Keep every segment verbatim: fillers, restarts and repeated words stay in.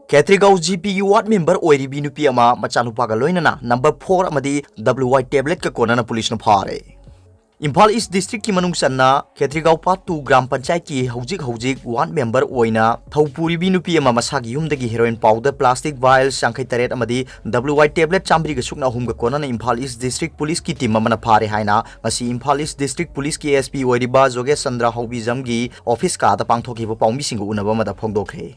ꯈꯦꯇ꯭ꯔꯤꯒꯥꯎ G ꯄꯤꯒꯤ ꯋꯥꯔꯗ member ꯑꯣꯏꯔꯤꯕꯤ ꯅꯨꯄꯤ ꯑꯃ ꯃꯆꯥꯅꯨꯄꯥꯒ ꯂꯣꯏꯅꯅ ꯅꯝꯕꯔ ꯐꯣꯔ ꯑꯃꯗꯤ ꯗꯕ꯭ꯂꯤꯎ ꯋꯥꯏ ꯇꯦꯕ꯭ꯂꯦꯠꯀ ꯀꯣꯟꯅꯅ ꯄꯨꯂꯤꯁꯅ ꯐꯥꯔꯦ꯫ ꯏꯝꯐꯥꯜ ꯏꯁ ꯗꯤꯁꯇ꯭ꯔꯤꯛꯀꯤ ꯃꯅꯨꯡ ꯆꯟꯅ ꯈꯦꯇ꯭ꯔꯤꯒꯥꯎ ꯄꯥꯔꯠ ꯇꯨ ꯒ꯭ꯔꯥꯝ ꯄꯟꯆꯥꯌꯠꯀꯤ ꯍꯧꯖꯤꯛ ꯍꯧꯖꯤꯛ ꯋꯥꯔꯗ ꯃꯦꯝꯕꯔ ꯑꯣꯏꯅ ꯊꯧ ꯄꯨꯔꯤꯕꯤ ꯅꯨꯄꯤ ꯑꯃ ꯃꯁꯥꯒꯤ ꯌꯨꯝꯗꯒꯤ ꯍꯦꯔꯣꯏꯟ ꯄꯥꯎꯗꯔ ꯄ꯭ꯂꯥꯁꯇꯤꯛ ꯚꯥꯏꯜꯁ ꯌꯥꯡꯈꯩ ꯇꯔꯦꯠ ꯑꯃꯗꯤ ꯗꯕ꯭ꯂꯤꯎ ꯋꯥꯏ ꯇꯦꯕ꯭ꯂꯦꯠ ꯆꯥꯝꯃꯔꯤꯒ ꯁꯨꯞꯅ ꯑꯍꯨꯝꯒ ꯀꯣꯟꯅꯅ ꯏꯝꯐꯥꯜ ꯏꯁ ꯗꯤꯁꯇ꯭ꯔꯤꯛ ꯄꯨꯂꯤꯁꯀꯤ ꯇꯤꯝ ꯑꯃꯅ ꯐꯥꯔꯦ ꯍꯥꯏꯅ ꯉꯁꯤ ꯏꯝꯐꯥꯜ ꯏꯁ ꯗꯤꯁꯇ꯭ꯔꯤꯛ ꯄꯨꯂꯤꯁꯀꯤ ꯑꯦꯁ ꯄꯤ ꯑꯣꯏꯔꯤꯕ ꯖꯣꯒꯦꯁ ꯆꯟꯗ꯭ꯔ ꯍꯧꯕꯤꯖꯝꯒꯤ ꯑꯣꯐꯤꯁ ꯀꯥꯗ ꯄꯥꯡꯊꯣꯛꯈꯤꯕ ꯄꯥꯎꯃꯤꯁꯤꯡꯒ ꯎꯅꯕ ꯑꯃꯗ ꯐꯣꯡꯗꯣꯛꯈ꯭ꯔꯦ꯫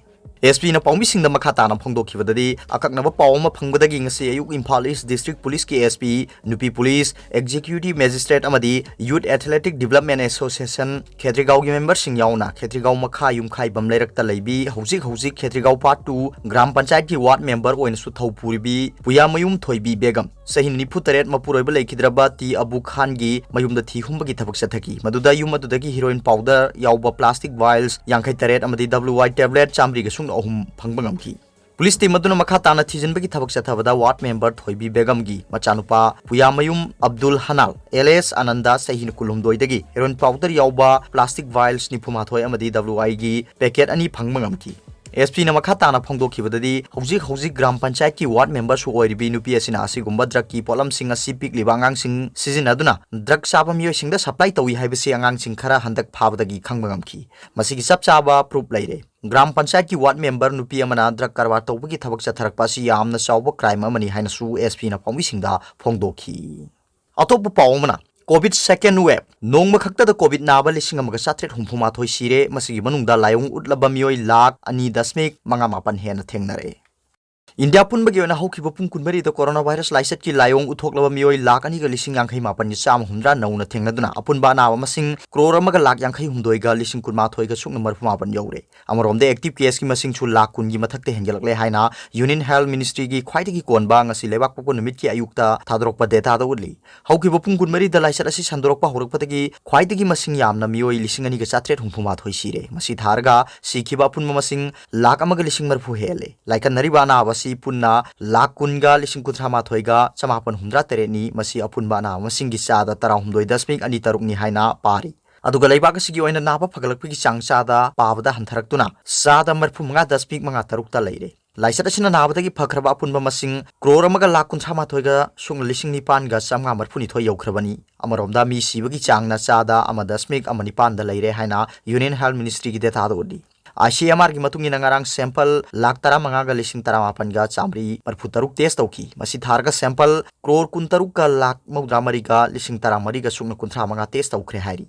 ꯑꯦꯁ ꯄꯤꯅ ꯄꯥꯎꯃꯤꯁꯤꯡꯗ ꯃꯈꯥ ꯇꯥꯅ ꯐꯣꯡꯗꯣꯛꯈꯤꯕꯗꯗꯤ, ꯑꯀꯛꯅꯕ ꯄꯥꯎ ꯑꯃ ꯐꯪꯕꯗꯒꯤ ꯉꯁꯤ ꯑꯌꯨꯛ ꯏꯝꯐꯥꯜ ꯏꯁ ꯗꯤꯁꯇ꯭ꯔꯤꯛ ꯄꯨꯂꯤꯁꯀꯤ ꯑꯦꯁ ꯄꯤ, ꯅꯨꯄꯤ ꯄꯨꯂꯤꯁ ꯑꯦꯛꯖꯤꯀ꯭ꯌꯨꯇꯤꯚ ꯃꯦꯖꯤꯁꯇ꯭ꯔꯦꯠ ꯑꯃꯗꯤ ꯌꯨꯠ ꯑꯦꯊꯂꯦꯇꯤꯛ ꯗꯤꯕ꯭ꯂꯞꯃꯦꯟ ꯑꯦꯁꯣꯁꯤꯌꯦꯁꯟ ꯈꯦꯇ꯭ꯔꯤꯒꯥꯎꯒꯤ ꯃꯦꯝꯕꯔꯁꯤꯡ ꯌꯥꯎꯅ ꯈꯦꯇ꯭ꯔꯤꯒꯥꯎ ꯃꯈꯥ ꯌꯨꯝꯈꯥꯏꯕꯝ ꯂꯩꯔꯛꯇ ꯂꯩꯕꯤ ꯍꯧꯖꯤꯛ ꯍꯧꯖꯤꯛ ꯈꯦꯇ꯭ꯔꯤꯒꯥꯎ ꯄꯥꯔꯠ ꯇꯨ ꯒ꯭ꯔꯥꯝ ꯄꯟꯆꯥꯌꯠꯀꯤ ꯋꯥꯔꯗ ꯃꯦꯝꯕꯔ ꯑꯣꯏꯅꯁꯨ ꯊꯧ ꯄꯨꯔꯤꯕꯤ ꯄꯨꯌꯥꯃꯌꯨꯝ ꯊꯣꯏꯕꯤ ꯕꯦꯒꯝ, ꯆꯍꯤ ꯅꯤꯐꯨ ꯇꯔꯦꯠ, ꯃꯄꯨꯔꯣꯏꯕ ꯂꯩꯈꯤꯗ꯭ꯔꯕ ꯇꯤ ꯑꯕꯨ ꯈꯥꯟꯒꯤ ꯃꯌꯨꯝꯗ ꯊꯤ ꯍꯨꯝꯕꯒꯤ ꯊꯕꯛ ꯆꯠꯊꯈꯤ꯫ ꯃꯗꯨꯗ ꯌꯨꯝ ꯑꯗꯨꯗꯒꯤ ꯍꯤꯔꯣꯏꯟ ꯄꯥꯎꯗꯔ ꯌꯥꯎꯕ ꯄ꯭ꯂꯥꯁꯇꯤꯛ ꯚꯥꯏꯜꯁ ꯌꯥꯡꯈꯩ ꯇꯔꯦꯠ ꯑꯃꯗꯤ ꯗꯕ꯭ꯂꯤꯎ ꯋꯥꯏ ꯇꯦꯕ꯭ꯂꯦꯠ ꯆꯥꯝꯃꯔꯤꯒ ꯁꯨꯞꯅ ꯑꯍꯨꯝ ꯐꯪꯕ ꯉꯝꯈꯤ꯫ ꯄꯨꯂꯤꯁ ꯇꯤꯝ ꯑꯗꯨꯅ ꯃꯈꯥ ꯇꯥꯅ ꯊꯤꯖꯤꯟꯕꯒꯤ ꯊꯕꯛ ꯆꯠꯊꯕꯗ ꯋꯥꯔꯗ ꯃꯦꯝꯕꯔ ꯊꯣꯏꯕꯤ ꯕꯦꯒꯝꯒꯤ ꯃꯆꯥꯅꯨꯄꯥ ꯄꯨꯌꯥꯃꯌꯨꯝ ꯑꯕꯗꯨꯜ ꯍꯅꯥꯜ, ꯑꯦꯂꯤꯌꯥꯁ ꯑꯅꯟꯗ, ꯆꯍꯤ ꯀꯨꯟꯍꯨꯝꯗꯣꯏꯗꯒꯤ ꯍꯦꯔꯣꯏꯟ ꯄꯥꯎꯗꯔ ꯌꯥꯎꯕ ꯄ꯭ꯂꯥꯁꯇꯤꯛ ꯚꯥꯏꯜꯁ ꯅꯤꯐꯨ ꯃꯥꯊꯣꯏ ꯑꯃꯗꯤ ꯗꯕ꯭ꯂꯤꯎ ꯋꯥꯏꯒꯤ ꯄꯦꯀꯦꯠ ꯑꯅꯤ ꯐꯪꯕ ꯉꯝꯈꯤ꯫ ꯑꯦꯁ ꯄꯤꯅ ꯃꯈꯥ ꯇꯥꯅ ꯐꯣꯡꯗꯣꯛꯈꯤꯕꯗꯗꯤ, ꯍꯧꯖꯤꯛ ꯍꯧꯖꯤꯛ ꯒ꯭ꯔꯥꯝ ꯄꯟꯆꯥꯌꯠꯀꯤ ꯋꯥꯔꯗ ꯃꯦꯝꯕꯔꯁꯨ ꯑꯣꯏꯔꯤꯕꯤ ꯅꯨꯄꯤ ꯑꯁꯤꯅ ꯑꯁꯤꯒꯨꯝꯕ ꯗ꯭ꯔꯒꯀꯤ ꯄꯣꯠꯂꯝꯁꯤꯡ ꯑꯁꯤ ꯄꯤꯛꯂꯤꯕ ꯑꯉꯥꯡꯁꯤꯡ ꯁꯤꯖꯤꯟꯅꯗꯨꯅ ꯗ꯭ꯔꯒ ꯆꯥꯕ ꯃꯤꯑꯣꯏꯁꯤꯡꯗ ꯁꯄ꯭ꯂꯥꯏ ꯇꯧꯏ ꯍꯥꯏꯕꯁꯤ ꯑꯉꯥꯡꯁꯤꯡ ꯈꯔ ꯍꯟꯗꯛ ꯐꯥꯕꯗꯒꯤ ꯈꯪꯕ ꯉꯝꯈꯤ꯫ ꯃꯁꯤꯒꯤ ꯆꯞ ꯆꯥꯕ ꯄ꯭ꯔꯨꯐ ꯂꯩꯔꯦ꯫ ꯒ꯭ꯔꯥꯝ ꯄꯟꯆꯥꯌꯠꯀꯤ ꯋꯥꯔꯗ ꯃꯦꯝꯕꯔ ꯅꯨꯄꯤ ꯑꯃꯅ ꯗ꯭ꯔꯒ ꯀꯔꯕꯥꯔ ꯇꯧꯕꯒꯤ ꯊꯕꯛ ꯆꯠꯊꯔꯛꯄ ꯑꯁꯤ ꯌꯥꯝꯅ ꯆꯥꯎꯕ ꯀ꯭ꯔꯥꯏꯝ ꯑꯃꯅꯤ ꯍꯥꯏꯅꯁꯨ ꯑꯦꯁ ꯄꯤꯅ ꯄꯥꯎꯃꯤꯁꯤꯡꯗ ꯐꯣꯡꯗꯣꯛꯈꯤ꯫ ꯑꯇꯣꯞꯄ ꯄꯥꯎ ꯑꯃꯅ, ꯀꯣꯚꯤꯗ ꯁꯦꯀꯦꯟ ꯋꯦꯕ, ꯅꯣꯡꯃ ꯈꯛꯇꯗ ꯀꯣꯚꯤꯗ ꯅꯥꯕ ꯂꯤꯁꯤꯡ ꯑꯃꯒ ꯆꯥꯇ꯭ꯔꯦꯠ ꯍꯨꯝꯐꯨ ꯃꯥꯊꯣꯏ ꯁꯤꯔꯦ, ꯃꯁꯤꯒꯤ ꯃꯅꯨꯡꯗ ꯂꯥꯏꯑꯣꯡ ꯎꯠꯂꯕ ꯃꯤꯑꯣꯏ ꯂꯥꯈ ꯑꯅꯤ ꯗꯁꯃꯤꯛ ꯃꯉꯥ ꯃꯥꯄꯟ ꯍꯦꯟꯅ ꯊꯦꯡꯅꯔꯦ꯫ ꯏꯟꯗꯤꯌꯥ ꯄꯨꯝꯕꯒꯤ ꯑꯣꯏꯅ ꯍꯧꯈꯤꯕ ꯄꯨꯡ ꯀꯨꯟꯃꯔꯤꯗ ꯀꯣꯔꯣꯅꯥ ꯚꯥꯏꯔꯁ ꯂꯥꯏꯆꯠꯀꯤ ꯂꯥꯏꯑꯣꯡ ꯎꯠꯊꯣꯛꯂꯕ ꯃꯤꯑꯣꯏ ꯂꯥꯈ ꯑꯅꯤꯒ ꯂꯤꯁꯤꯡ ꯌꯥꯡꯈꯩ ꯃꯥꯄꯟꯒ ꯆꯥꯝꯃ ꯍꯨꯝꯗ꯭ꯔꯥ ꯅꯧꯅ ꯊꯦꯡꯅꯗꯨꯅ ꯑꯄꯨꯟꯕ ꯑꯅꯥꯕ ꯃꯁꯤꯡ ꯀ꯭ꯔꯣꯔ ꯑꯃꯒ ꯂꯥꯈ ꯌꯥꯡꯈꯩ ꯍꯨꯝꯗꯣꯏꯒ ꯂꯤꯁꯤꯡ ꯀꯨꯟꯃꯥꯊꯣꯏꯒ ꯁꯨꯞꯅ ꯃꯔꯤꯐꯨ ꯃꯥꯄꯟ ꯌꯧꯔꯦ꯫ ꯑꯃꯔꯣꯝꯗ, ꯑꯦꯛꯇꯤꯚ ꯀꯦꯁꯀꯤ ꯃꯁꯤꯡꯁꯨ ꯂꯥꯈ ꯀꯨꯟꯒꯤ ꯃꯊꯛꯇ ꯍꯦꯟꯒꯠꯂꯛꯂꯦ ꯍꯥꯏꯅ ꯌꯨꯅꯤꯌꯟ ꯍꯦꯜꯊ ꯃꯤꯅꯤꯁꯇ꯭ꯔꯤꯒꯤ ꯈ꯭ꯋꯥꯏꯗꯒꯤ ꯀꯣꯟꯕ ꯉꯁꯤ ꯂꯩꯕꯥꯛꯄꯣꯛꯄ ꯅꯨꯃꯤꯠꯀꯤ ꯑꯌꯨꯛꯇ ꯊꯥꯗꯣꯔꯛꯄ ꯗꯦꯇꯥꯗ ꯎꯠꯂꯤ꯫ ꯍꯧꯈꯤꯕ ꯄꯨꯡ ꯀꯨꯟꯃꯔꯤꯗ ꯂꯥꯏꯆꯠ ꯑꯁꯤ ꯁꯟꯗꯣꯔꯛꯄ ꯍꯧꯔꯛꯄꯗꯒꯤ ꯈ꯭ꯋꯥꯏꯗꯒꯤ ꯃꯁꯤꯡ ꯌꯥꯝꯅ ꯃꯤꯑꯣꯏ ꯂꯤꯁꯤꯡ ꯑꯅꯤꯒ ꯆꯥꯇ꯭ꯔꯦꯠ ꯍꯨꯝꯐꯨ ꯃꯥꯊꯣꯏ ꯁꯤꯔꯦ꯫ ꯃꯁꯤ ꯊꯥꯔꯒ ꯁꯤꯈꯤꯕ ꯑꯄꯨꯟꯕ ꯃꯁꯤꯡ ꯂꯥꯈ ꯑꯃꯒ ꯂꯤꯁꯤꯡ ꯃꯔꯤꯐꯨ ꯍꯦꯜꯂꯦ꯫ ꯂꯥꯏꯀꯠꯅꯔꯤꯕ ꯑꯅꯥꯕ ꯑꯁꯤ ꯄꯨꯟꯅ ꯂꯥꯈ ꯀꯨꯟꯒ ꯂꯤꯁꯤꯡ ꯀꯨꯟꯊ꯭ꯔꯥ ꯃꯥꯊꯣꯏꯒ ꯆꯃꯥꯄꯟ ꯍꯨꯝꯗ꯭ꯔꯥ ꯇꯔꯦꯠꯅꯤ꯫ ꯃꯁꯤ ꯑꯄꯨꯟꯕ ꯑꯅꯥꯕ ꯃꯁꯤꯡꯒꯤ ꯆꯥꯗ ꯇꯔꯥꯍꯨꯝꯗꯣꯏ ꯗꯁꯃꯤꯛ ꯑꯅꯤ ꯇꯔꯨꯛꯅꯤ ꯍꯥꯏꯅ ꯄꯥꯔꯤ꯫ ꯑꯗꯨꯒ ꯂꯩꯕꯥꯛ ꯑꯁꯤꯒꯤ ꯑꯣꯏꯅ ꯅꯥꯕ ꯐꯒꯠꯂꯛꯄꯒꯤ ꯆꯥꯡ ꯆꯥꯗ ꯄꯥꯕꯗ ꯍꯟꯊꯔꯛꯇꯨꯅ ꯆꯥꯗ ꯃꯔꯤꯐꯨ ꯃꯉꯥ ꯗꯁꯃꯤꯛ ꯃꯉꯥ ꯇꯔꯨꯛꯇ ꯂꯩꯔꯦ꯫ ꯂꯥꯏꯆꯠ ꯑꯁꯤꯅ ꯅꯥꯕꯗꯒꯤ ꯐꯈ꯭ꯔꯕ ꯑꯄꯨꯟꯕ ꯃꯁꯤꯡ ꯀ꯭ꯔꯣꯔ ꯑꯃꯒ ꯂꯥꯈ ꯀꯨꯟꯊ꯭ꯔꯥ ꯃꯥꯊꯣꯏꯒ ꯁꯨꯞꯅ ꯂꯤꯁꯤꯡ ꯅꯤꯄꯥꯟꯒ ꯆꯥꯝꯃꯉꯥ ꯃꯔꯤꯐꯨꯅꯤꯊꯣꯏ ꯌꯧꯈ꯭ꯔꯕꯅꯤ꯫ ꯑꯃꯔꯣꯝꯗ ꯃꯤ ꯁꯤꯕꯒꯤ ꯆꯥꯡꯅ ꯆꯥꯗ ꯑꯃ ꯗꯁꯃꯤꯛ ꯑꯃ ꯅꯤꯄꯥꯟꯗ ꯂꯩꯔꯦ ꯍꯥꯏꯅ Union Health Ministryꯒꯤ dataꯗ ꯎꯠꯂꯤ꯫ ICMRꯒꯤ ꯃꯇꯨꯡ ꯏꯟꯅ ꯉꯔꯥꯡ sample ꯂꯥꯈ ꯇꯔꯥꯃꯉꯥꯒ ꯂꯤꯁꯤꯡ ꯇꯔꯥꯃꯥꯄꯟꯒ ꯆꯥꯃꯔꯤ ꯃꯔꯤꯐꯨ ꯇꯔꯨꯛ test ꯇꯧꯈꯤ꯫ ꯃꯁꯤ ꯊꯥꯔꯒ sample ꯀ꯭ꯔꯣꯔ ꯀꯨꯟꯇꯔꯨꯛꯀ ꯂꯥꯈ ꯃꯧꯗ꯭ꯔꯥ ꯃꯔꯤꯒ ꯂꯤꯁꯤꯡ ꯇꯔꯥꯃꯔꯤꯒ ꯁꯨꯞꯅ ꯀꯨꯟꯊ꯭ꯔꯥ ꯃꯉꯥ test ꯇꯧꯈ꯭ꯔꯦ ꯍꯥꯏꯔꯤ꯫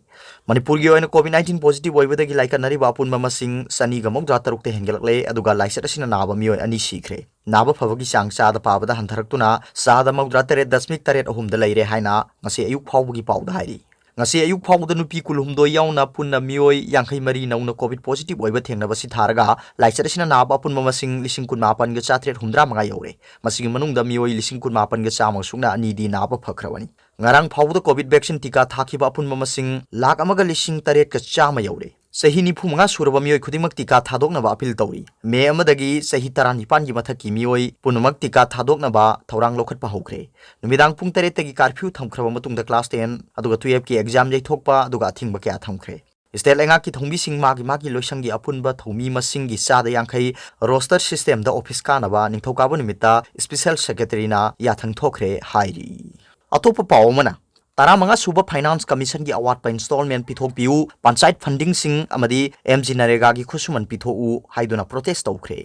ꯃꯅꯤꯄꯨꯔꯒꯤ ꯑꯣꯏꯅ COVID nineteen positive ꯑꯣꯏꯕꯗꯒꯤ ꯂꯥꯏꯀꯠꯅꯔꯤꯕ ꯑꯄꯨꯟꯕ ꯃꯁꯤꯡ ꯆꯅꯤꯒ ꯃꯧꯗ꯭ꯔꯥ ꯇꯔꯨꯛꯇ ꯍꯦꯟꯒꯠꯂꯛꯂꯦ, ꯑꯗꯨꯒ ꯂꯥꯏꯆꯠ ꯑꯁꯤꯅ ꯅꯥꯕ ꯃꯤꯑꯣꯏ ꯑꯅꯤ ꯁꯤꯈ꯭ꯔꯦ꯫ ꯅꯥꯕ ꯐꯕꯒꯤ ꯆꯥꯡ ꯆꯥꯗ ꯄꯥꯕꯗ ꯍꯟꯊꯔꯛꯇꯨꯅ ꯆꯥꯗ ꯃꯧꯗ꯭ꯔꯥ ꯇꯔꯦꯠ ꯗꯁꯃꯤꯛ ꯇꯔꯦꯠ ꯑꯍꯨꯝꯗ ꯂꯩꯔꯦ ꯍꯥꯏꯅ ꯉꯁꯤ ꯑꯌꯨꯛ ꯐꯥꯎꯕꯒꯤ ꯄꯥꯎꯗ ꯍꯥꯏꯔꯤ꯫ ꯉꯁꯤ ꯑꯌꯨꯛ ꯐꯥꯎꯕꯗ ꯅꯨꯄꯤ ꯀꯨꯟꯍꯨꯝꯗꯣꯏ ꯌꯥꯎꯅ ꯄꯨꯟꯅ ꯃꯤꯑꯣꯏ ꯌꯥꯡꯈꯩ ꯃꯔꯤ ꯅꯧꯅ COVID positive ꯑꯣꯏꯕ ꯊꯦꯡꯅꯕꯁꯤ ꯊꯥꯔꯒ ꯂꯥꯏꯆꯠ ꯑꯁꯤꯅ ꯅꯥꯕ ꯑꯄꯨꯟꯕ ꯃꯁꯤꯡ ꯂꯤꯁꯤꯡ ꯀꯨꯟꯃꯥꯄꯟꯒ ꯆꯥꯇ꯭ꯔꯦꯠ ꯍꯨꯝꯗ꯭ꯔꯥ ꯃꯉꯥ ꯌꯧꯔꯦ꯫ ꯃꯁꯤꯒꯤ ꯃꯅꯨꯡꯗ ꯃꯤꯑꯣꯏ ꯂꯤꯁꯤꯡ ꯀꯨꯟꯃꯥꯄꯟꯒ ꯆꯥꯝꯃ ꯁꯨꯞꯅ ꯑꯅꯤꯗꯤ ꯅꯥꯕ ꯐꯈ꯭ꯔꯕꯅꯤ꯫ ꯉꯔꯥꯡ ꯐꯥꯎꯕꯗ COVID vaccine ꯇꯤꯀꯥ ꯊꯥꯈꯤꯕ ꯑꯄꯨꯟꯕ ꯃꯁꯤꯡ ꯂꯥꯈ ꯑꯃꯒ ꯂꯤꯁꯤꯡ ꯇꯔꯦꯠꯀ ꯆꯥꯝꯃ ꯌꯧꯔꯦ꯫ ꯆꯍꯤ ꯅꯤꯐꯨ ꯃꯉꯥ ꯁꯨꯔꯕ ꯃꯤꯑꯣꯏ ꯈꯨꯗꯤꯡꯃꯛ ꯇꯤꯀꯥ ꯊꯥꯗꯣꯛꯅꯕ appeal ꯇꯧꯔꯤ꯫ ꯃꯦ ꯑꯃꯗꯒꯤ ꯆꯍꯤ ꯇꯔꯥꯅꯤꯄꯥꯟꯒꯤ ꯃꯊꯛꯀꯤ ꯃꯤꯑꯣꯏ ꯄꯨꯝꯅꯃꯛ ꯇꯤꯀꯥ ꯊꯥꯗꯣꯛꯅꯕ ꯊꯧꯔꯥꯡ ꯂꯧꯈꯠꯄ ꯍꯧꯈ꯭ꯔꯦ꯫ ꯅꯨꯃꯤꯗꯥꯡ ꯄꯨꯡ ꯇꯔꯦꯠꯇꯒꯤ curfew ꯊꯝꯈ꯭ꯔꯕ ꯃꯇꯨꯡꯗ class ten ꯑꯗꯨꯒ twelveꯀꯤ exam ꯌꯩꯊꯣꯛꯄ ꯑꯗꯨꯒ ꯑꯊꯤꯡꯕ ꯀꯌꯥ ꯊꯝꯈ꯭ꯔꯦ꯫ State ꯂꯩꯉꯥꯛꯀꯤ ꯊꯧꯃꯤꯁꯤꯡ ꯃꯥꯒꯤ ꯃꯥꯒꯤ ꯂꯣꯏꯁꯪꯒꯤ ꯑꯄꯨꯟꯕ ꯊꯧꯃꯤ ꯃꯁꯤꯡꯒꯤ ꯆꯥꯗ ꯌꯥꯡꯈꯩ roster systemꯗ office ꯀꯥꯅꯕ ꯅꯤꯡꯊꯧꯀꯥꯕ ꯅꯨꯃꯤꯠꯇ special secretaryꯅ ꯌꯥꯊꯪ ꯊꯣꯛꯈ꯭ꯔꯦ ꯍꯥꯏꯔꯤ꯫ ꯑꯇꯣꯞꯄ ꯄꯥꯎ ꯑꯃꯅ, ꯇꯔꯥꯃꯉꯥ ꯁꯨꯕ Finance Commissionꯒꯤ ꯑꯋꯥꯠꯄ installment ꯄꯤꯊꯣꯛꯄꯤꯌꯨ, ꯄꯟꯆꯥꯌꯠ fundingꯁꯤꯡ ꯑꯃꯗꯤ MGNREGAꯒꯤ ꯈꯨꯠꯁꯨꯃꯟ ꯄꯤꯊꯣꯛꯎ ꯍꯥꯏꯗꯨꯅ protest ꯇꯧꯈ꯭ꯔꯦ꯫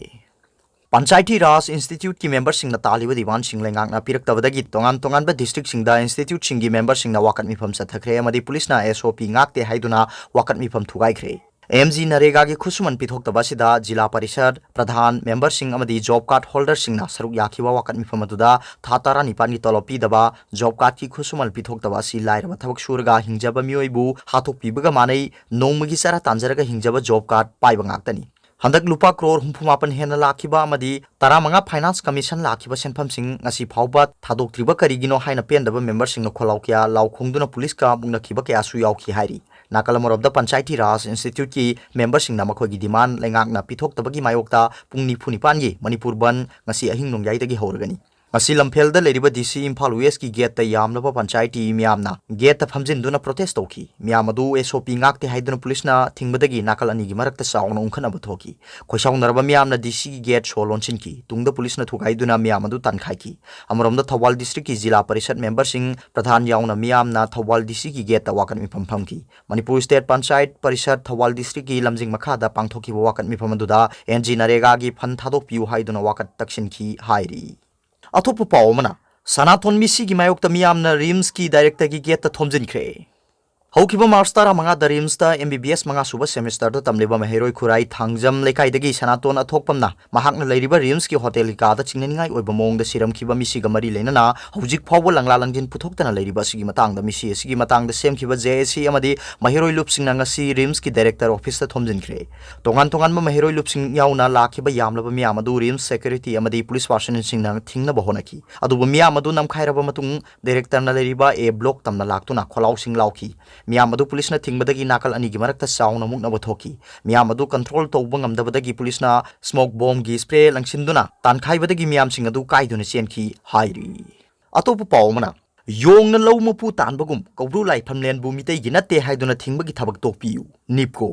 ꯄꯟꯆꯥꯌꯇꯤ ꯔꯥꯖ ꯏꯟꯁꯇꯤꯇ꯭ꯌꯨꯠꯀꯤ ꯃꯦꯝꯕꯔꯁꯤꯡꯅ ꯇꯥꯜꯂꯤꯕ demandꯁꯤꯡ ꯂꯩꯉꯥꯛꯅ ꯄꯤꯔꯛꯇꯕꯗꯒꯤ ꯇꯣꯉꯥꯟ ꯇꯣꯉꯥꯟꯕ districtꯁꯤꯡꯗ ꯏꯟꯁꯇꯤꯇ꯭ꯌꯨꯠꯁꯤꯡꯒꯤ ꯃꯦꯝꯕꯔꯁꯤꯡꯅ ꯋꯥꯀꯠ ꯃꯤꯐꯝ ꯆꯠꯊꯈ꯭ꯔꯦ ꯑꯃꯗꯤ ꯄꯨꯂꯤꯁꯅ SOP ꯉꯥꯛꯇꯦ ꯍꯥꯏꯗꯨꯅ ꯋꯥꯀꯠ ꯃꯤꯐꯝ ꯊꯨꯒꯥꯏꯈ꯭ꯔꯦ꯫ MGNREGAꯒꯤ ꯈꯨꯠꯁꯨꯃꯟ ꯄꯤꯊꯣꯛꯇꯕ ꯑꯁꯤꯗ ꯖꯤꯂꯥ ꯄꯔꯤꯁꯗ, ꯄ꯭ꯔꯙꯥꯟ, ꯃꯦꯝꯕꯔꯁꯤꯡ ꯑꯃꯗꯤ job card holderꯁꯤꯡꯅ ꯁꯔꯨꯛ ꯌꯥꯈꯤꯕ ꯋꯥꯀꯠ ꯃꯤꯐꯝ ꯑꯗꯨꯗ ꯊꯥ ꯇꯔꯥꯅꯤꯄꯥꯟꯒꯤ ꯇꯣꯂꯣꯞ ꯄꯤꯗꯕ, job cardꯀꯤ ꯈꯨꯠꯁꯨꯃꯟ ꯄꯤꯊꯣꯛꯇꯕ ꯑꯁꯤ ꯂꯥꯏꯔꯕ ꯊꯕꯛ ꯁꯨꯔꯒ ꯍꯤꯡꯖꯕ ꯃꯤꯑꯣꯏꯕꯨ ꯍꯥꯠꯇꯣꯛꯄꯤꯕꯒ ꯃꯥꯟꯅꯩ, ꯅꯣꯡꯃꯒꯤ ꯆꯔꯥ ꯇꯥꯟꯖꯔꯒ ꯍꯤꯡꯖꯕ job card ꯄꯥꯏꯕ ꯉꯥꯛꯇꯅꯤ꯫ ꯍꯟꯗꯛ ꯂꯨꯄꯥ ꯀ꯭ꯔꯣꯔ ꯍꯨꯝꯐꯨ ꯃꯥꯄꯟ ꯍꯦꯟꯅ ꯂꯥꯛꯈꯤꯕ ꯑꯃꯗꯤ ꯇꯔꯥꯃꯉꯥ Finance Commission ꯂꯥꯛꯈꯤꯕ ꯁꯦꯟꯐꯝꯁꯤꯡ ꯉꯁꯤ ꯐꯥꯎꯕ ꯊꯥꯗꯣꯛꯇ꯭ꯔꯤꯕ ꯀꯔꯤꯒꯤꯅꯣ ꯍꯥꯏꯅ ꯄꯦꯟꯗꯕ ꯃꯦꯝꯕꯔꯁꯤꯡꯅ ꯈꯣꯜꯂꯥꯎ ꯀꯌꯥ ꯂꯥꯎ ꯈꯣꯡꯗꯨꯅ ꯄꯨꯂꯤꯁꯀ ꯃꯨꯛꯅꯈꯤꯕ ꯀꯌꯥꯁꯨ ꯌꯥꯎꯈꯤ ꯍꯥꯏꯔꯤ꯫ ꯅꯥꯀꯜ ꯑꯃꯔꯣꯝꯗ ꯄꯟꯆꯥꯌꯇꯤ ꯔꯥꯖ ꯏꯟꯁꯇꯤꯇ꯭ꯌꯨꯠꯀꯤ ꯃꯦꯝꯕꯔꯁꯤꯡꯅ ꯃꯈꯣꯏꯒꯤ demand ꯂꯩꯉꯥꯛꯅ ꯄꯤꯊꯣꯛꯇꯕꯒꯤ ꯃꯥꯌꯣꯛꯇ ꯄꯨꯡ ꯅꯤꯐꯨ ꯅꯤꯄꯥꯟꯒꯤ ꯃꯅꯤꯄꯨꯔ ꯕꯟꯗ ꯉꯁꯤ ꯑꯍꯤꯡ ꯅꯣꯡꯌꯥꯏꯗꯒꯤ ꯍꯧꯔꯒꯅꯤ꯫ ꯉꯁꯤ ꯂꯝꯐꯦꯜꯗ ꯂꯩꯔꯤꯕ ꯗꯤ ꯁꯤ ꯏꯝꯐꯥꯜ ꯋꯦꯁꯀꯤ ꯒꯦꯠꯇ ꯌꯥꯝꯂꯕ ꯄꯟꯆꯥꯌꯇꯤ ꯃꯤꯌꯥꯝꯅ ꯒꯦꯠꯇ ꯐꯝꯖꯤꯟꯗꯨꯅ ꯄ꯭ꯔꯣꯇꯦꯁ ꯇꯧꯈꯤ꯫ ꯃꯤꯌꯥꯝ ꯑꯗꯨ ꯑꯦꯁ ꯑꯣ ꯄꯤ ꯉꯥꯛꯇꯦ ꯍꯥꯏꯗꯨꯅ ꯄꯨꯂꯤꯁꯅ ꯊꯤꯡꯕꯗꯒꯤ ꯅꯥꯀꯜ ꯑꯅꯤꯒꯤ ꯃꯔꯛꯇ ꯆꯥꯎꯅ ꯎꯪꯈꯠꯅꯕ ꯊꯣꯛꯈꯤ꯫ ꯈꯣꯏꯁꯥꯎꯅꯔꯕ ꯃꯤꯌꯥꯝꯅ ꯗꯤ ꯁꯤꯒꯤ ꯒꯦꯠ ꯁꯣ ꯂꯣꯟꯁꯤꯟꯈꯤ꯫ ꯇꯨꯡꯗ ꯄꯨꯂꯤꯁꯅ ꯊꯨꯒꯥꯏꯗꯨꯅ ꯃꯤꯌꯥꯝ ꯑꯗꯨ ꯇꯥꯟꯈꯥꯏꯈꯤ꯫ ꯑꯃꯔꯣꯝꯗ ꯊꯧꯕꯥꯜ ꯗꯤꯁꯇ꯭ꯔꯤꯛꯀꯤ ꯖꯤꯂꯥ ꯄꯔꯤꯁꯠ ꯃꯦꯝꯕꯔꯁꯤꯡ ꯄ꯭ꯔꯙꯥꯟ ꯌꯥꯎꯅ ꯃꯤꯌꯥꯝꯅ ꯊꯧꯕꯥꯜ ꯗꯤ ꯁꯤꯒꯤ ꯒꯦꯠꯇ ꯋꯥꯀꯠ ꯃꯤꯐꯝ ꯐꯝꯈꯤ꯫ ꯃꯅꯤꯄꯨꯔ ꯁ꯭ꯇꯦꯠ ꯄꯟꯆꯥꯌꯠ ꯄꯔꯤꯁꯠ ꯊꯧꯕꯥꯜ ꯗꯤꯁꯇ꯭ꯔꯤꯛꯀꯤ ꯂꯝꯖꯤꯡ ꯃꯈꯥꯗ ꯄꯥꯡꯊꯣꯛꯈꯤꯕ ꯋꯥꯀꯠ ꯃꯤꯐꯝ ꯑꯗꯨꯗ ꯑꯦꯟ ꯖꯤ ꯅꯔꯦꯒꯥꯒꯤ ꯐꯟ ꯊꯥꯗꯣꯛꯄꯤꯌꯨ ꯍꯥꯏꯗꯨꯅ ꯋꯥꯀꯠ ꯇꯛꯁꯤꯟꯈꯤ ꯍꯥꯏꯔꯤ꯫ ꯑꯇꯣꯞꯄ ꯄꯥꯎ ꯑꯃꯅ, ꯁꯅꯥꯇꯣꯟ ꯃꯤꯁꯤꯒꯤ ꯃꯥꯌꯣꯛꯇ ꯃꯤꯌꯥꯝꯅ ꯔꯤꯝꯁꯀꯤ ꯗꯥꯏꯔꯦꯛꯇꯔꯒꯤ ꯒꯦꯠꯇ ꯊꯣꯝꯖꯤꯟꯈ꯭ꯔꯦ꯫ ꯍꯧꯈꯤꯕ ꯃꯥꯔꯆ ꯇꯔꯥꯃꯉꯥꯗ ꯔꯤꯝꯁꯇ ꯑꯦꯝ ꯕꯤ ꯕꯤ ꯑꯦꯁ ꯃꯉꯥ ꯁꯨꯕ ꯁꯦꯃꯤꯁꯇꯔꯗ ꯇꯝꯂꯤꯕ ꯃꯍꯩꯔꯣꯏ ꯈꯨꯔꯥꯏ ꯊꯥꯡꯖꯝ ꯂꯩꯀꯥꯏꯗꯒꯤ ꯁꯅꯥꯇꯣꯟ ꯑꯊꯣꯛꯄꯝꯅ ꯃꯍꯥꯛꯅ ꯂꯩꯔꯤꯕ ꯔꯤꯝꯁꯀꯤ ꯍꯣꯇꯦꯜꯒꯤ ꯀꯥꯗ ꯆꯤꯡꯅꯅꯤꯡꯉꯥꯏ ꯑꯣꯏꯕ ꯃꯑꯣꯡꯗ ꯁꯤꯔꯝꯈꯤꯕ ꯃꯤꯁꯤꯒ ꯃꯔꯤ ꯂꯩꯅꯅ ꯍꯧꯖꯤꯛ ꯐꯥꯎꯕ ꯂꯪꯂꯥ ꯂꯪꯖꯤꯟ ꯄꯨꯊꯣꯛꯇꯅ ꯂꯩꯔꯤꯕ ꯑꯁꯤꯒꯤ ꯃꯇꯥꯡꯗ, ꯃꯤꯁꯤ ꯑꯁꯤꯒꯤ ꯃꯇꯥꯡꯗ ꯁꯦꯝꯈꯤꯕ ꯖꯦ ꯑꯦ ꯁꯤ ꯑꯃꯗꯤ ꯃꯍꯩꯔꯣꯏ ꯂꯨꯞꯁꯤꯡꯅ ꯉꯁꯤ ꯔꯤꯝꯁꯀꯤ ꯗꯥꯏꯔꯦꯛꯇꯔ ꯑꯣꯐꯤꯁꯇ ꯊꯣꯝꯖꯤꯟꯈ꯭ꯔꯦ꯫ ꯇꯣꯉꯥꯟ ꯇꯣꯉꯥꯟꯕ ꯃꯍꯩꯔꯣꯏ ꯂꯨꯞꯁꯤꯡ ꯌꯥꯎꯅ ꯂꯥꯛꯈꯤꯕ ꯌꯥꯝꯂꯕ ꯃꯤꯌꯥꯝ ꯑꯗꯨ ꯔꯤꯝꯁ ꯁꯦꯀ꯭ꯌꯨꯔꯤꯇꯤ ꯑꯃꯗꯤ ꯄꯨꯂꯤꯁ ꯄꯥꯔꯁꯅꯦꯜꯁꯤꯡꯅ ꯊꯤꯡꯅꯕ ꯍꯣꯠꯅꯈꯤ꯫ ꯑꯗꯨꯕꯨ ꯃꯤꯌꯥꯝ ꯑꯗꯨ ꯅꯝꯈꯥꯏꯔꯕ ꯃꯇꯨꯡ ꯗꯥꯏꯔꯦꯛꯇꯔꯅ ꯂꯩꯔꯤꯕ ꯑꯦ ꯕ꯭ꯂꯣꯛ ꯇꯝꯅ ꯂꯥꯛꯇꯨꯅ ꯈꯣꯜꯂꯥꯎꯁꯤꯡ ꯂꯥꯎꯈꯤ꯫ ꯃꯤꯌꯥꯝ ꯑꯗꯨ ꯄꯨꯂꯤꯁꯅ ꯊꯤꯡꯕꯗꯒꯤ ꯅꯥꯀꯜ ꯑꯅꯤꯒꯤ ꯃꯔꯛꯇ ꯆꯥꯎꯅ ꯃꯨꯛꯅꯕ ꯊꯣꯛꯈꯤ꯫ ꯃꯤꯌꯥꯝ ꯑꯗꯨ ꯀꯟꯇ꯭ꯔꯣꯜ ꯇꯧꯕ ꯉꯝꯗꯕꯗꯒꯤ ꯄꯨꯂꯤꯁꯅ ꯁ꯭ꯃꯣꯛ ꯕꯣꯝꯒꯤ ꯁ꯭ꯄ꯭ꯔꯦ ꯂꯪꯁꯤꯟꯗꯨꯅ ꯇꯥꯟꯈꯥꯏꯕꯗꯒꯤ ꯃꯤꯌꯥꯝꯁꯤꯡ ꯑꯗꯨ ꯀꯥꯏꯗꯨꯅ ꯆꯦꯟꯈꯤ ꯍꯥꯏꯔꯤ꯫ ꯑꯇꯣꯞꯄ ꯄꯥꯎ ꯑꯃꯅ, ꯌꯣꯡꯅ ꯂꯧ ꯃꯄꯨ ꯇꯥꯟꯕꯒꯨꯝ ꯀꯧꯕ꯭ꯔꯨ ꯂꯥꯏꯐꯝꯂꯦꯟꯕꯨ ꯃꯤꯇꯩꯒꯤ ꯅꯠꯇꯦ ꯍꯥꯏꯗꯨꯅ ꯊꯤꯡꯕꯒꯤ ꯊꯕꯛ ꯇꯣꯛꯄꯤꯌꯨ, ꯅꯤꯞꯀꯣ꯫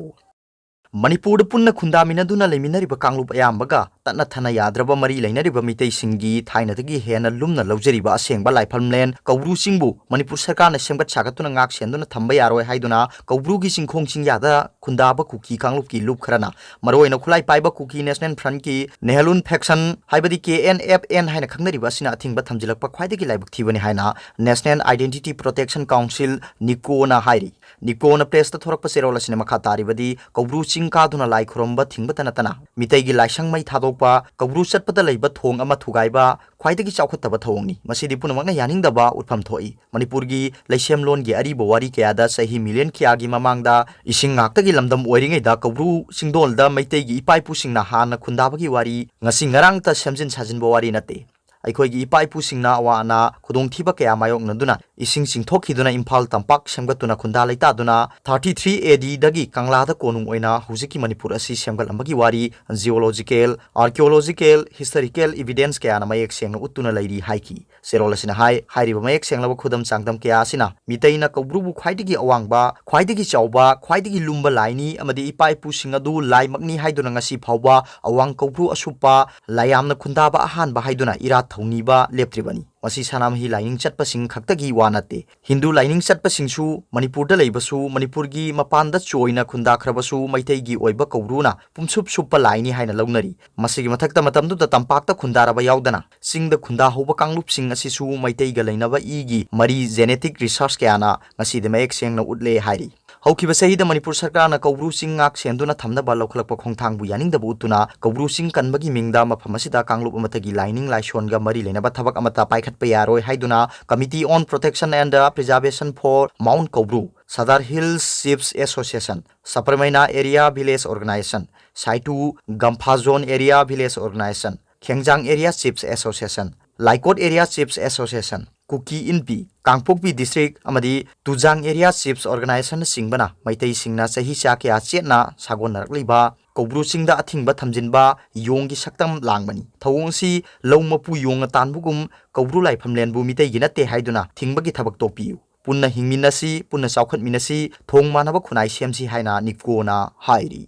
ꯃꯅꯤꯄꯨꯔꯗ ꯄꯨꯟꯅ ꯈꯨꯟꯗꯥꯃꯤꯟꯅꯗꯨꯅ ꯂꯩꯃꯤꯟꯅꯔꯤꯕ ꯀꯥꯡꯂꯨꯞ ꯑꯌꯥꯝꯕꯒ ꯇꯠꯅ ꯊꯥꯅ ꯌꯥꯗ꯭ꯔꯕ ꯃꯔꯤ ꯂꯩꯅꯔꯤꯕ ꯃꯤꯇꯩꯁꯤꯡꯒꯤ ꯊꯥꯏꯅꯗꯒꯤ ꯍꯦꯟꯅ ꯂꯨꯝꯅ ꯂꯧꯖꯔꯤꯕ ꯑꯁꯦꯡꯕ ꯂꯥꯏꯐꯝꯂꯦꯟ ꯀꯧꯕ꯭ꯔꯨ ꯆꯤꯡꯕꯨ ꯃꯅꯤꯄꯨꯔ ꯁꯔꯀꯥꯔꯅ ꯁꯦꯝꯒꯠ ꯁꯥꯒꯠꯇꯨꯅ ꯉꯥꯛ ꯁꯦꯟꯗꯨꯅ ꯊꯝꯕ ꯌꯥꯔꯣꯏ ꯍꯥꯏꯗꯨꯅ ꯀꯧꯕ꯭ꯔꯨꯒꯤ ꯆꯤꯡꯈꯣꯡ ꯆꯤꯡꯌꯥꯗ ꯈꯨꯟꯗꯥꯕ ꯀꯨꯀꯤ ꯀꯥꯡꯂꯨꯞꯀꯤ ꯂꯨꯞ ꯈꯔꯅ, ꯃꯔꯨꯑꯣꯏꯅ ꯈꯨꯠꯂꯥꯏ ꯄꯥꯏꯕ ꯀꯨꯀꯤ ꯅꯦꯁꯅꯦꯜ ꯐ꯭ꯔꯟꯠꯀꯤ ꯅꯦꯍꯂꯨꯟ ꯐꯦꯛꯁꯟ ꯍꯥꯏꯕꯗꯤ ꯀꯦ ꯑꯦꯟ ꯑꯦꯐ ꯑꯦꯟ ꯍꯥꯏꯅ ꯈꯪꯅꯔꯤꯕ ꯑꯁꯤꯅ ꯑꯊꯤꯡꯕ ꯊꯝꯖꯤꯜꯂꯛꯄ ꯈ꯭ꯋꯥꯏꯗꯒꯤ ꯂꯥꯏꯕꯛ ꯊꯤꯕꯅꯤ ꯍꯥꯏꯅ ꯅꯦꯁꯅꯦꯜ ꯑꯥꯏꯗꯦꯟꯇꯤꯇꯤ ꯄ꯭ꯔꯣꯇꯦꯛꯁꯟ ꯀꯥꯎꯟꯁꯤꯜ, ꯅꯤꯞꯀꯣꯅ ꯍꯥꯏꯔꯤ꯫ ꯅꯤꯞꯀꯣꯅ ꯄ꯭ꯔꯦꯁꯇ ꯊꯣꯔꯛꯄ ꯆꯦꯔꯣꯜ ꯑꯁꯤꯅ ꯃꯈꯥ ꯇꯥꯔꯤꯕꯗꯤ, ꯀꯧꯕ꯭ꯔꯨ ꯆꯤꯡ ꯀꯥꯗꯨꯅ ꯂꯥꯏ ꯈꯨꯔꯨꯝꯕ ꯊꯤꯡꯕꯇ ꯅꯠꯇꯅ ꯃꯤꯇꯩꯒꯤ ꯂꯥꯏꯁꯪ ꯃꯩ ꯊꯥꯗꯣꯛꯄ, ꯀꯧꯕ꯭ꯔꯨ ꯆꯠꯄꯗ ꯂꯩꯕ ꯊꯣꯡ ꯑꯃ ꯊꯨꯒꯥꯏꯕ, ꯈ꯭ꯋꯥꯏꯗꯒꯤ ꯆꯥꯎꯈꯠꯇꯕ ꯊꯧꯑꯣꯡꯅꯤ꯫ ꯃꯁꯤꯗꯤ ꯄꯨꯝꯅꯃꯛꯅ ꯌꯥꯅꯤꯡꯗꯕ ꯎꯠꯐꯝ ꯊꯣꯛꯏ꯫ ꯃꯅꯤꯄꯨꯔꯒꯤ ꯂꯩꯁꯦꯝꯂꯣꯟꯒꯤ ꯑꯔꯤꯕ ꯋꯥꯔꯤ ꯀꯌꯥꯗ ꯆꯍꯤ ꯃꯤꯂꯤꯌꯟ ꯀꯌꯥꯒꯤ ꯃꯃꯥꯡꯗ ꯏꯁꯤꯡ ꯉꯥꯛꯇꯒꯤ ꯂꯝꯗꯝ ꯑꯣꯏꯔꯤꯉꯩꯗ ꯀꯧꯕ꯭ꯔꯨ ꯆꯤꯡꯗꯣꯜꯗ ꯃꯩꯇꯩꯒꯤ ꯏꯄꯥ ꯏꯄꯨꯁꯤꯡꯅ ꯍꯥꯟꯅ ꯈꯨꯟꯗꯥꯕꯒꯤ ꯋꯥꯔꯤ ꯉꯁꯤ ꯉꯔꯥꯡꯇ ꯁꯦꯝꯖꯤꯟ ꯁꯥꯖꯤꯟꯕ ꯋꯥꯔꯤ ꯅꯠꯇꯦ꯫ ꯑꯩꯈꯣꯏꯒꯤ ꯏꯄꯥ ꯏꯄꯨꯁꯤꯡꯅ ꯑꯋꯥ ꯑꯅꯥ, ꯈꯨꯗꯣꯡꯊꯤꯕ ꯀꯌꯥ ꯃꯥꯌꯣꯛꯅꯗꯨꯅ ꯏꯁꯤꯡ ꯆꯤꯡꯊꯣꯛꯈꯤꯗꯨꯅ ꯏꯝꯐꯥꯜ ꯇꯝꯄꯥꯛ ꯁꯦꯝꯒꯠꯇꯨꯅ ꯈꯨꯟꯗꯥ ꯂꯩꯇꯥꯗꯨꯅ thirty three A D ꯗꯒꯤ ꯀꯪꯂꯥꯗ ꯀꯣꯅꯨꯡ ꯑꯣꯏꯅ ꯍꯧꯖꯤꯛꯀꯤ ꯃꯅꯤꯄꯨꯔ ꯑꯁꯤ ꯁꯦꯝꯒꯠꯂꯝꯕꯒꯤ ꯋꯥꯔꯤ geological, archaeological, historical evidence ꯀꯌꯥꯅ ꯃꯌꯦꯛ ꯁꯦꯡꯅ ꯎꯠꯇꯨꯅ ꯂꯩꯔꯤ ꯍꯥꯏꯈꯤ꯫ ꯆꯦꯔꯣꯜ ꯑꯁꯤꯅ ꯍꯥꯏ, ꯍꯥꯏꯔꯤꯕ ꯃꯌꯦꯛ ꯁꯦꯡꯂꯕ ꯈꯨꯗꯝ ꯆꯥꯡꯗꯝ ꯀꯌꯥ ꯑꯁꯤꯅ ꯃꯤꯇꯩꯅ ꯀꯧꯕ꯭ꯔꯨꯕꯨ ꯈ꯭ꯋꯥꯏꯗꯒꯤ ꯑꯋꯥꯡꯕ, ꯈ꯭ꯋꯥꯏꯗꯒꯤ ꯆꯥꯎꯕ, ꯈ꯭ꯋꯥꯏꯗꯒꯤ ꯂꯨꯝꯕ ꯂꯥꯏꯅꯤ ꯑꯃꯗꯤ ꯏꯄꯥ ꯏꯄꯨꯁꯤꯡ ꯑꯗꯨ ꯂꯥꯏꯃꯛꯅꯤ ꯍꯥꯏꯗꯨꯅ ꯉꯁꯤ ꯐꯥꯎꯕ ꯑꯋꯥꯡ ꯀꯧꯕ꯭ꯔꯨ ꯑꯁꯨꯞꯄ ꯂꯥꯏꯌꯥꯝꯅ ꯈꯨꯟꯗꯥꯕ ꯑꯍꯥꯟꯕ ꯍꯥꯏꯗꯨꯅ ꯏꯔꯥꯠ ꯊꯧꯅꯤꯕ ꯂꯦꯞꯇ꯭ꯔꯤꯕꯅꯤ꯫ ꯃꯁꯤ ꯁꯅꯥꯃꯍꯤ ꯂꯥꯏꯅꯤꯡ ꯆꯠꯄꯁꯤꯡ ꯈꯛꯇꯒꯤ ꯋꯥ ꯅꯠꯇꯦ꯫ ꯍꯤꯟꯗꯨ ꯂꯥꯏꯅꯤꯡ ꯆꯠꯄꯁꯤꯡꯁꯨ, ꯃꯅꯤꯄꯨꯔꯗ ꯂꯩꯕꯁꯨ, ꯃꯅꯤꯄꯨꯔꯒꯤ ꯃꯄꯥꯟꯗ ꯆꯣꯏꯅ ꯈꯨꯟꯗꯥꯈ꯭ꯔꯕꯁꯨ ꯃꯩꯇꯩꯒꯤ ꯑꯣꯏꯕ ꯀꯧꯕ꯭ꯔꯨꯅ ꯄꯨꯝꯁꯨꯞ ꯁꯨꯞꯄ ꯂꯥꯏꯅꯤ ꯍꯥꯏꯅ ꯂꯧꯅꯔꯤ꯫ ꯃꯁꯤꯒꯤ ꯃꯊꯛꯇ ꯃꯇꯝꯗꯨꯗ ꯇꯝꯄꯥꯛꯇ ꯈꯨꯟꯗꯥꯔꯕ ꯌꯥꯎꯗꯅ ꯆꯤꯡꯗ ꯈꯨꯟꯗꯥꯍꯧꯕ ꯀꯥꯡꯂꯨꯞꯁꯤꯡ ꯑꯁꯤꯁꯨ ꯃꯩꯇꯩꯒ ꯂꯩꯅꯕ ꯏꯒꯤ ꯃꯔꯤ genetic research ꯀꯌꯥꯅ ꯉꯁꯤꯗꯤ ꯃꯌꯦꯛ ꯁꯦꯡꯅ ꯎꯠꯂꯦ ꯍꯥꯏꯔꯤ꯫ ꯍꯧꯈꯤꯕ ꯆꯍꯤꯗ ꯃꯅꯤꯄꯨꯔ ꯁꯔꯀꯥꯔꯅ ꯀꯧꯕ꯭ꯔꯨ ꯆꯤꯡ ꯉꯥꯛ ꯁꯦꯟꯗꯨꯅ ꯊꯝꯅꯕ ꯂꯧꯈꯠꯂꯛꯄ ꯈꯣꯡꯊꯥꯡꯕꯨ ꯌꯥꯅꯤꯡꯗꯕ ꯎꯠꯇꯨꯅ ꯀꯧꯕ꯭ꯔꯨ ꯆꯤꯡ ꯀꯟꯕꯒꯤ ꯃꯤꯡꯗ ꯃꯐꯝ ꯑꯁꯤꯗ ꯀꯥꯡꯂꯨꯞ ꯑꯃꯠꯇꯒꯤ ꯂꯥꯏꯅꯤꯡ ꯂꯥꯏꯁꯣꯟꯒ ꯃꯔꯤ ꯂꯩꯅꯕ ꯊꯕꯛ ꯑꯃꯠꯇ ꯄꯥꯏꯈꯠꯄ ꯌꯥꯔꯣꯏ ꯍꯥꯏꯗꯨꯅ Committee on Protection and Preservation for Mount Kaubru, Sadar Hills Chiefs Association, Saparmeina Area Village Organization, Saitu Gampha Zone Area Village Organization, Khengjang Area Chiefs Association, Laikot Area Chiefs Association, Kuki Inpi, Kangpokpi District ꯑꯃꯗꯤ ꯇꯨꯖꯥꯡ Area Chiefs Organizationꯅꯆꯤꯡꯕꯅ ꯃꯩꯇꯩꯁꯤꯡꯅ ꯆꯍꯤ ꯆꯥ ꯀꯌꯥ ꯆꯦꯠꯅ ꯁꯥꯒꯣꯟꯅꯔꯛꯂꯤꯕ ꯀꯧꯕ꯭ꯔꯨ ꯆꯤꯡꯗ ꯑꯊꯤꯡꯕ ꯊꯝꯖꯤꯟꯕ ꯌꯣꯡꯒꯤ ꯁꯛꯇꯝ ꯂꯥꯡꯕꯅꯤ꯫ ꯊꯧꯑꯣꯡ ꯑꯁꯤ ꯂꯧ ꯃꯄꯨ ꯌꯣꯡꯅ ꯇꯥꯟꯕꯒꯨꯝ ꯀꯧꯕ꯭ꯔꯨ ꯂꯥꯏꯐꯝꯂꯦꯟꯕꯨ ꯃꯤꯇꯩꯒꯤ ꯅꯠꯇꯦ ꯍꯥꯏꯗꯨꯅ ꯊꯤꯡꯕꯒꯤ ꯊꯕꯛ ꯇꯣꯛꯄꯤꯌꯨ꯫ ꯄꯨꯟꯅ ꯍꯤꯡꯃꯤꯟꯅꯁꯤ, ꯄꯨꯟꯅ ꯆꯥꯎꯈꯠꯃꯤꯟꯅꯁꯤ, ꯊꯣꯡ ꯃꯥꯟꯅꯕ ꯈꯨꯟꯅꯥꯏ ꯁꯦꯝꯁꯤ ꯍꯥꯏꯅ ꯅꯤꯞꯀꯣꯅ ꯍꯥꯏꯔꯤ꯫